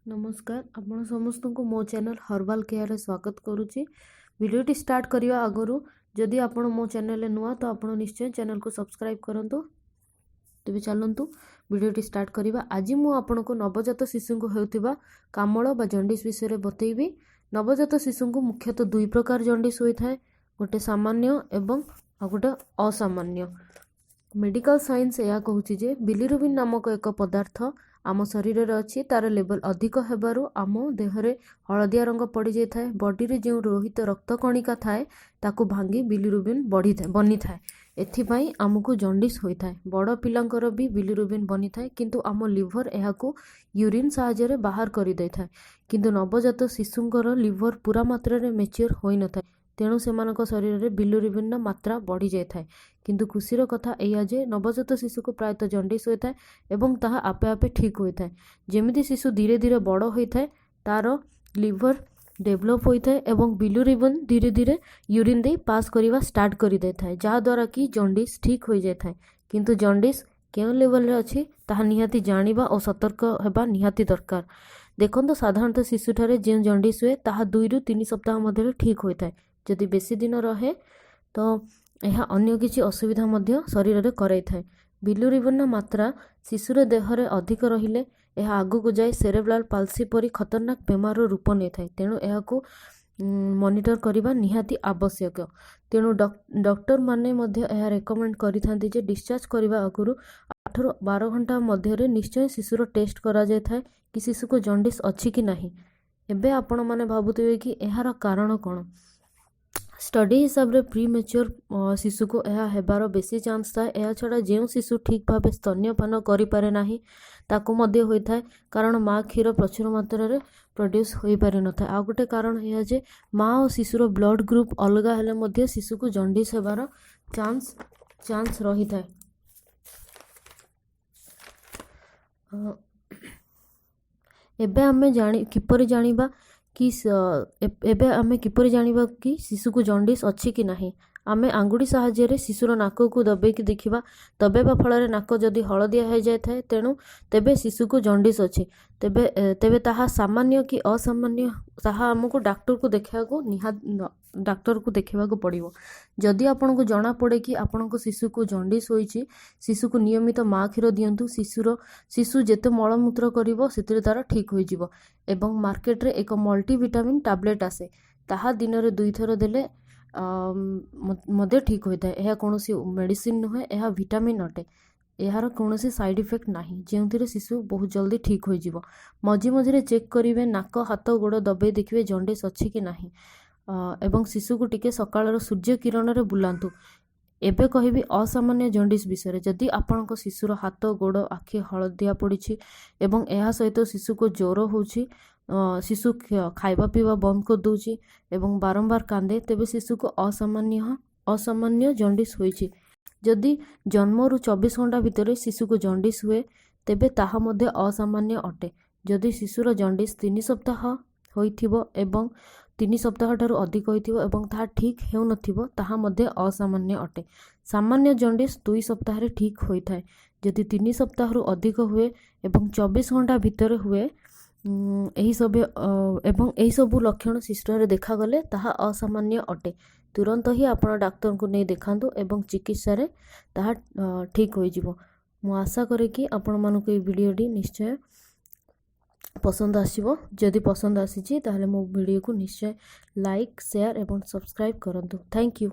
ନମସ୍କାର, ଆପଣ ସମସ୍ତଙ୍କୁ ମୋ ଚ୍ୟାନେଲ୍ ହର୍ବାଲ୍ କେୟାରରେ ସ୍ୱାଗତ କରୁଛି। ଭିଡ଼ିଓଟି ଷ୍ଟାର୍ଟ କରିବା ଆଗରୁ ଯଦି ଆପଣ ମୋ ଚ୍ୟାନେଲରେ ନୂଆ, ତ ଆପଣ ନିଶ୍ଚୟ ଚ୍ୟାନେଲକୁ ସବସ୍କ୍ରାଇବ୍ କରନ୍ତୁ। ତେବେ ଚାଲନ୍ତୁ, ଭିଡ଼ିଓଟି ଷ୍ଟାର୍ଟ କରିବା। ଆଜି ମୁଁ ଆପଣଙ୍କୁ ନବଜାତ ଶିଶୁଙ୍କୁ ହେଉଥିବା କାମଳ ବା ଜଣ୍ଡିସ୍ ବିଷୟରେ ବତେଇବି। ନବଜାତ ଶିଶୁଙ୍କୁ ମୁଖ୍ୟତଃ ଦୁଇ ପ୍ରକାର ଜଣ୍ଡିସ୍ ହୋଇଥାଏ, ଗୋଟେ ସାମାନ୍ୟ ଏବଂ ଆଉ ଗୋଟେ ଅସାମାନ୍ୟ। ମେଡ଼ିକାଲ ସାଇନ୍ସ ଏହା କହୁଛି ଯେ ବିଲିରୁବିନ୍ ନାମକ ଏକ ପଦାର୍ଥ ଆମ ଶରୀରରେ ଅଛି। ତା'ର ଲେବଲ୍ ଅଧିକ ହେବାରୁ ଆମ ଦେହରେ ହଳଦିଆ ରଙ୍ଗ ପଡ଼ିଯାଇଥାଏ। ବଡ଼ିରେ ଯେଉଁ ରୋହିତ ରକ୍ତ କଣିକା ଥାଏ, ତାକୁ ଭାଙ୍ଗି ବିଲିରୁବିନ୍ ବଢ଼ିଥାଏ, ବନିଥାଏ। ଏଥିପାଇଁ ଆମକୁ ଜଣ୍ଡିସ୍ ହୋଇଥାଏ। ବଡ଼ ପିଲାଙ୍କର ବି ବିଲିରୁବିନ୍ ବନିଥାଏ, କିନ୍ତୁ ଆମ ଲିଭର ଏହାକୁ ୟୁରିନ୍ ସାହାଯ୍ୟରେ ବାହାର କରିଦେଇଥାଏ। କିନ୍ତୁ ନବଜାତ ଶିଶୁଙ୍କର ଲିଭର ପୁରା ମାତ୍ରାରେ ମେଚ୍ୟୁର୍ ହୋଇନଥାଏ, ତେଣୁ ସେମାନଙ୍କ ଶରୀରରେ ବିଲିରୁବିନ୍ର ମାତ୍ରା ବଢ଼ିଯାଇଥାଏ। କିନ୍ତୁ ଖୁସିର କଥା ଏଇଆ ଯେ ନବଜାତ ଶିଶୁକୁ ପ୍ରାୟତଃ ଜଣ୍ଡିସ୍ ହୋଇଥାଏ ଏବଂ ତାହା ଆପେ ଆପେ ଠିକ୍ ହୋଇଥାଏ। ଯେମିତି ଶିଶୁ ଧୀରେ ଧୀରେ ବଡ଼ ହୋଇଥାଏ, ତା'ର ଲିଭର ଡେଭଲପ୍ ହୋଇଥାଏ ଏବଂ ବିଲିରୁବିନ୍ ଧୀରେ ଧୀରେ ୟୁରିନ୍ ଦେଇ ପାସ୍ କରିବା ଷ୍ଟାର୍ଟ କରିଦେଇଥାଏ, ଯାହାଦ୍ୱାରା କି ଜଣ୍ଡିସ୍ ଠିକ୍ ହୋଇଯାଇଥାଏ। କିନ୍ତୁ ଜଣ୍ଡିସ୍ କେଉଁ ଲେଭେଲରେ ଅଛି, ତାହା ନିହାତି ଜାଣିବା ଓ ସତର୍କ ହେବା ନିହାତି ଦରକାର। ଦେଖନ୍ତୁ, ସାଧାରଣତଃ ଶିଶୁଠାରେ ଯେଉଁ ଜଣ୍ଡିସ୍ ହୁଏ, ତାହା 2ରୁ 3 ସପ୍ତାହ ମଧ୍ୟରେ ଠିକ୍ ହୋଇଥାଏ। ଯଦି ବେଶୀ ଦିନ ରହେ, ତ ଏହା ଅନ୍ୟ କିଛି ଅସୁବିଧା ମଧ୍ୟ ଶରୀରରେ କରାଇଥାଏ। ବିଲିରୁବିନ୍ର ମାତ୍ରା ଶିଶୁର ଦେହରେ ଅଧିକ ରହିଲେ ଏହା ଆଗକୁ ଯାଇ ସେରେବ୍ରାଲ୍ ପାଲସି ପରି ଖତରନାକ ବେମାରର ରୂପ ନେଇଥାଏ। ତେଣୁ ଏହାକୁ ମନିଟର କରିବା ନିହାତି ଆବଶ୍ୟକ। ତେଣୁ ଡକ୍ଟରମାନେ ମଧ୍ୟ ଏହା ରେକମେଣ୍ଡ କରିଥାନ୍ତି ଯେ ଡିସଚାର୍ଜ କରିବା ଆଗରୁ 8ରୁ 12 ଘଣ୍ଟା ମଧ୍ୟରେ ନିଶ୍ଚୟ ଶିଶୁର ଟେଷ୍ଟ କରାଯାଇଥାଏ କି ଶିଶୁକୁ ଜଣ୍ଡିସ୍ ଅଛି କି ନାହିଁ। ଏବେ ଆପଣମାନେ ଭାବୁଥିବେ କି ଏହାର କାରଣ କ'ଣ? ଷ୍ଟଡି ହିସାବରେ ପ୍ରି ମେଚ୍યોର ଶିଶୁକୁ ଏହା ହେବାର ବେଶୀ ଚାନ୍ସ ଥାଏ। ଏହା ଛଡ଼ା ଯେଉଁ ଶିଶୁ ଠିକ୍ ଭାବେ ସ୍ତନ୍ୟପାନ କରିପାରେ ନାହିଁ, ତାକୁ ମଧ୍ୟ ହୋଇଥାଏ, କାରଣ ମା କ୍ଷୀର ପ୍ରଚୁର ମାତ୍ରାରେ ପ୍ରଡ୍ୟୁସ୍ ହୋଇପାରିନଥାଏ। ଆଉ ଗୋଟେ କାରଣ ଏହା ଯେ ମା ଓ ଶିଶୁର ବ୍ଲଡ଼ ଗ୍ରୁପ୍ ଅଲଗା ହେଲେ ମଧ୍ୟ ଶିଶୁକୁ ଜଣ୍ଡିସ୍ ହେବାର ଚାନ୍ସ ରହିଥାଏ। ଏବେ ଆମେ କିପରି ଜାଣିବା କି ଶିଶୁକୁ ଜଣ୍ଡିସ୍ ଅଛି କି ନାହିଁ? ଆମେ ଆଙ୍ଗୁଠି ସାହାଯ୍ୟରେ ଶିଶୁର ନାକକୁ ଦବେଇକି ଦେଖିବା। ଦବେଇବା ଫଳରେ ନାକ ଯଦି ହଳଦିଆ ହୋଇଯାଇଥାଏ, ତେଣୁ ତେବେ ଶିଶୁକୁ ଜଣ୍ଡିସ୍ ଅଛି। ତେବେ ତାହା ସାମାନ୍ୟ କି ଅସାମାନ୍ୟ, ତାହା ଆମକୁ ଡାକ୍ତରକୁ ଦେଖାଇବାକୁ ପଡ଼ିବ। ଯଦି ଆପଣଙ୍କୁ ଜଣାପଡ଼େ କି ଆପଣଙ୍କ ଶିଶୁକୁ ଜଣ୍ଡିସ୍ ହୋଇଛି, ଶିଶୁକୁ ନିୟମିତ ମା କ୍ଷୀର ଦିଅନ୍ତୁ। ଶିଶୁ ଯେତେ ମଳମୂତ୍ର କରିବ, ସେଥିରେ ତା'ର ଠିକ୍ ହୋଇଯିବ। ଏବଂ ମାର୍କେଟରେ ଏକ ମଲ୍ଟିଭିଟାମିନ୍ ଟାବଲେଟ୍ ଆସେ, ତାହା ଦିନରେ ଦୁଇଥର ଦେଲେ ମଧ୍ୟ ଠିକ୍ ହୋଇଥାଏ। ଏହା କୌଣସି ମେଡ଼ିସିନ୍ ନୁହେଁ, ଏହା ଭିଟାମିନ୍ ଅଟେ। ଏହାର କୌଣସି ସାଇଡ଼୍ ଇଫେକ୍ଟ ନାହିଁ, ଯେଉଁଥିରେ ଶିଶୁ ବହୁତ ଜଲ୍ଦି ଠିକ୍ ହୋଇଯିବ। ମଝି ମଝିରେ ଚେକ୍ କରିବେ, ନାକ, ହାତ, ଗୋଡ଼ ଦବେଇ ଦେଖିବେ ଜଣ୍ଡିସ୍ ଅଛି କି ନାହିଁ ଏବଂ ଶିଶୁକୁ ଟିକେ ସକାଳର ସୂର୍ଯ୍ୟ କିରଣରେ ବୁଲାନ୍ତୁ। ଏବେ କହିବି ଅସାମାନ୍ୟ ଜଣ୍ଡିସ୍ ବିଷୟରେ। ଯଦି ଆପଣଙ୍କ ଶିଶୁର ହାତ, ଗୋଡ଼, ଆଖି ହଳଦିଆ ପଡ଼ିଛି ଏବଂ ଏହା ସହିତ ଶିଶୁକୁ ଜ୍ୱର ହେଉଛି, ଶିଶୁ ଖାଇବା ପିଇବା ବନ୍ଦ କରିଦେଉଛି ଏବଂ ବାରମ୍ବାର କାନ୍ଦେ, ତେବେ ଶିଶୁକୁ ଅସାମାନ୍ୟ ଜଣ୍ଡିସ୍ ହୋଇଛି। ଯଦି ଜନ୍ମରୁ 24 ଘଣ୍ଟା ଭିତରେ ଶିଶୁକୁ ଜଣ୍ଡିସ୍ ହୁଏ, ତେବେ ତାହା ମଧ୍ୟ ଅସାମାନ୍ୟ ଅଟେ। ଯଦି ଶିଶୁର ଜଣ୍ଡିସ୍ 3 ସପ୍ତାହ ହୋଇଥିବ ଏବଂ 3 ସପ୍ତାହ ଠାରୁ ଅଧିକ ହୋଇଥିବ ଏବଂ ତାହା ଠିକ୍ ହେଉନଥିବ, ତାହା ମଧ୍ୟ ଅସାମାନ୍ୟ ଅଟେ। ସାମାନ୍ୟ ଜଣ୍ଡିସ୍ 2 ସପ୍ତାହରେ ଠିକ୍ ହୋଇଥାଏ। ଯଦି 3 ସପ୍ତାହରୁ ଅଧିକ ହୁଏ ଏବଂ 24 ଘଣ୍ଟା ଭିତରେ ହୁଏ ଏହିସବୁ ଏବଂ ଏହିସବୁ ଲକ୍ଷଣ ଶିଶୁଠାରେ ଦେଖାଗଲେ ତାହା ଅସାମାନ୍ୟ ଅଟେ। ତୁରନ୍ତ ହିଁ ଆପଣ ଡାକ୍ତରଙ୍କୁ ନେଇ ଦେଖାନ୍ତୁ ଏବଂ ଚିକିତ୍ସାରେ ତାହା ଠିକ୍ ହୋଇଯିବ। ମୁଁ ଆଶା କରେ କି ଆପଣମାନଙ୍କୁ ଏଇ ଭିଡ଼ିଓଟି ନିଶ୍ଚୟ ପସନ୍ଦ ଆସିବ। ଯଦି ପସନ୍ଦ ଆସିଛି, ତାହେଲେ ମୋ ଭିଡ଼ିଓକୁ ନିଶ୍ଚୟ ଲାଇକ୍, ସେୟାର ଏବଂ ସବସ୍କ୍ରାଇବ୍ କରନ୍ତୁ। Thank you.